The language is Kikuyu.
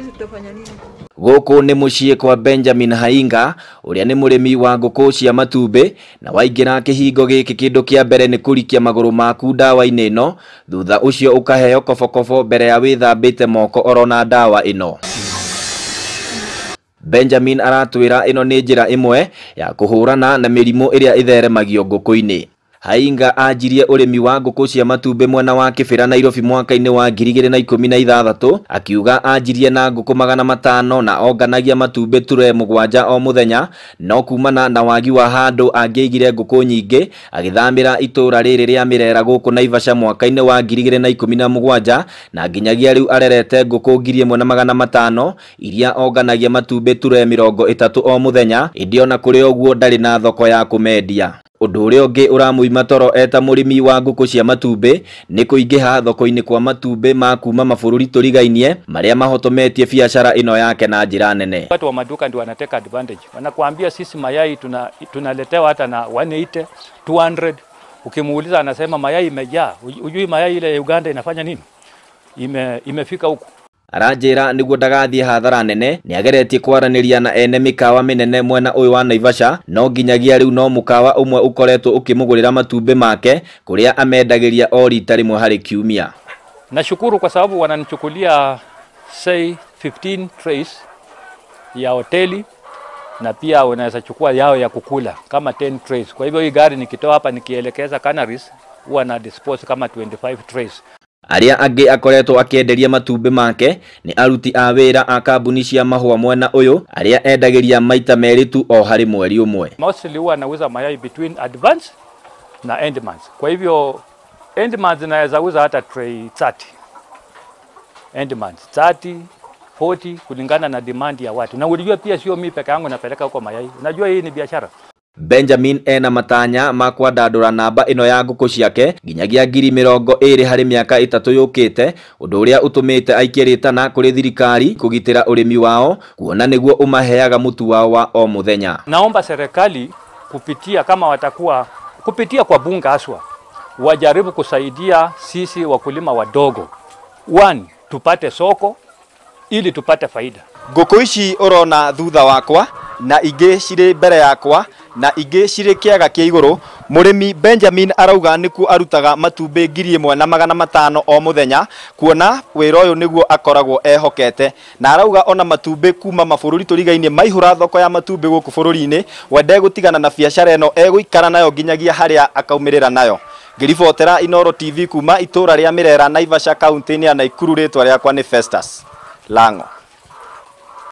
Sisi tutafanya nini? Gũkũ nĩ mũciĩ kwa Benjamin Hainga ũrĩa nĩ mũrĩmi wa ngũkũ cia matumbĩ, na waingĩra kĩhingo gĩkĩ kĩndũ kĩa mbere nĩ kũrikia magũrũ maku ndawa-inĩ ĩno, thutha ũcio ũkaheo kobokobo mbere ya wĩthambĩte moko orona ndawa ĩno. Benjamin aratwĩra ĩno nĩ njĩra ĩmwe ya kũhũrana na mĩrimũ ĩrĩa ĩtheremagio ngũkũ-inĩ. Hainga anjirie ũrĩmi wa ngũkũ cia matumbĩ mwena wa Kĩbĩra Nairobi mwaka-inĩ wa 2016, akiuga anjirie na ngũkũ 500 na onganagia matumbĩ ture 7 o mũthenya, no kumana na wagi wa handũ angĩigire ngũkũ nyingĩ agĩthamĩra itũra rĩrĩ rĩa Mĩrera gũkũ Naivasha mwaka-inĩ wa 2017, na nginyagia rĩu arerete ngũkũ 1500 iria onganagia matumbĩ ture 30 o mũthenya, ĩndĩ ona kũrĩ ũguo ndarĩ na thoko ya kũmendia. Ũndũ ũrĩa ũngĩ ũramũima toro eta mũrĩmi wa ngũkũ cia matumbĩ nĩ kũingĩha thoko-inĩ kwa matumbĩ ma kuma mabũrũri tũrigainie marĩa mahotometie biacara ĩno yake na njĩra nene. Watu wa maduka ndio wanateka advantage. Wanakuambia sisi mayai tunaletewa hata na 180, 200. Ukimuuliza anasema mayai imejaa. Ujui mayai ile ya Uganda inafanya nini? Imefika huku. Aranjĩra nĩguo ndagathiĩ hathara nene nĩageretie kwaranĩria na ene mĩkawa mĩnene mwena ũyũ wa Naivasha, no nginyagia rĩu no mũkawa ũmwe ũkoretwo ũkĩmũgũrĩra matumbĩ make kũrĩa amendagĩria o rita rĩmwe harĩ kiumia. Nashukuru kwa sababu wananichukulia say 15 trays ya hoteli na pia wanaweza chukua yao ya kukula kama 10 trays. Kwa hivyo hii gari nikitoa hapa nikielekeza Canaries huwa na dispose kama 25 trays. Arĩa angĩ akoretwo akĩenderia matumbĩ make nĩ aruti a wĩra a kambuni cia mahũa mwena ũyũ arĩa endagĩria maita merĩ tu o harĩ mweri ũmwe. Mostly huwa nauza mayai between advance na end month. Kwa hivyo end month naweza uza hata tray 30. End month 30, 40 kulingana na demand ya watu. Na unajua pia sio mimi peke yangu napeleka huko mayai. Unajua hii ni biashara. Benjamin ena matanya ma kwandandũra namba ĩno ya ngũkũ ciake nginyagia 20,000 harĩ mĩaka 3 yũkĩte, ũndũ ũrĩa ũtũmĩte aikie rĩtana kũrĩ thirikari kũgitĩra ũrĩmi wao kuona nĩguo ũmaheaga mũtu wao wa o mũthenya. Naomba serikali kupitia kama watakuwa kupitia kwa bunge haswa wajaribu kusaidia sisi wakulima wadogo. One, tupate soko ili tupate faida. Ngũkũ ici ũrona thutha wakwa na ingĩ cirĩ mbere yakwa na ingĩ cirĩ kĩaga kĩa igũrũ, mũrĩmi Benjamin arauga nĩkuo arutaga matumbĩ 1500 o mũthenya, kuona wĩra ũyũ nĩguo akoragwo ehokete, na arauga ona matumbĩ kuma mabũrũri tũrigainie maihũra thoko ya matumbĩ gũkũ bũrũri-inĩ, we ndegũtigana na biacara ĩno, egũikara nayo nginyagia harĩa akaumĩrĩra nayo. Ngĩribotera Inooro TV kuma itũra rĩa Mĩrera, Naivasha, kaunti-inĩ ya Naikuru, rĩtwa rĩakwa nĩ Festus Lango.